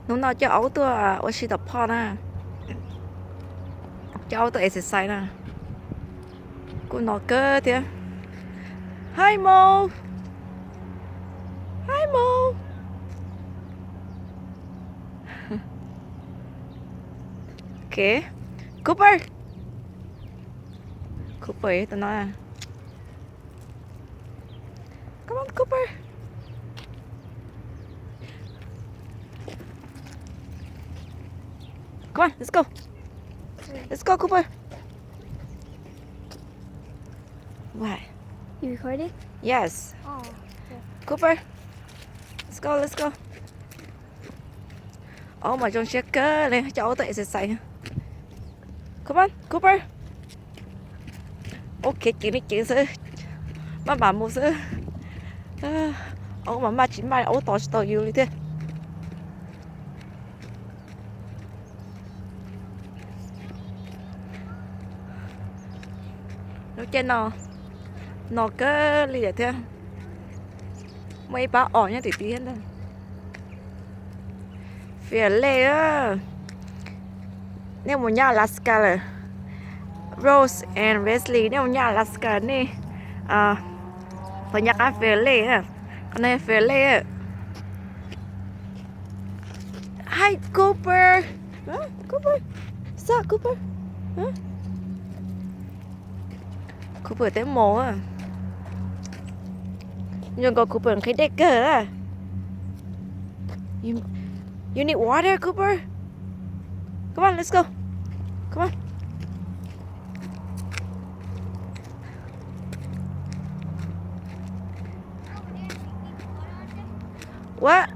Hnub no coj aub tuaj ua si tom phoj na. Coj aub tuaj exercise na. Kuj no kawg thiab. Hi Mo. Hi Mo. Ok. Cooper. Cooper tus no. Come on, Cooper. Come on, let's go. Let's go, Cooper. What? You recording? Yes. Oh, okay. Cooper. Let's go, let's go. Aub mas zoo siab kawg li, coj aub tuaj exercise. Come on, Cooper. Aub khiav ceev li ceev xwb, maj mam mus xwb. Aub mas maj tsis maj aub tos tsis tau yus li thiab. Lub caij no no kawg li thiab. Muaj ib pab os nyob tim tid thiab ntag. Fias Lej, nej mus nyob Alaska lawm? Rose and Wesley, nej mus nyob Alaska nej puas nco qab Fias Lej? Qhov no Fias Lej. Hi Cooper. Cooper. Sup Cooper? Cooper twb mus. Zoo nkaus Cooper nqhis dej kawg. You need water, Cooper? Come on, let's go. Come on. What?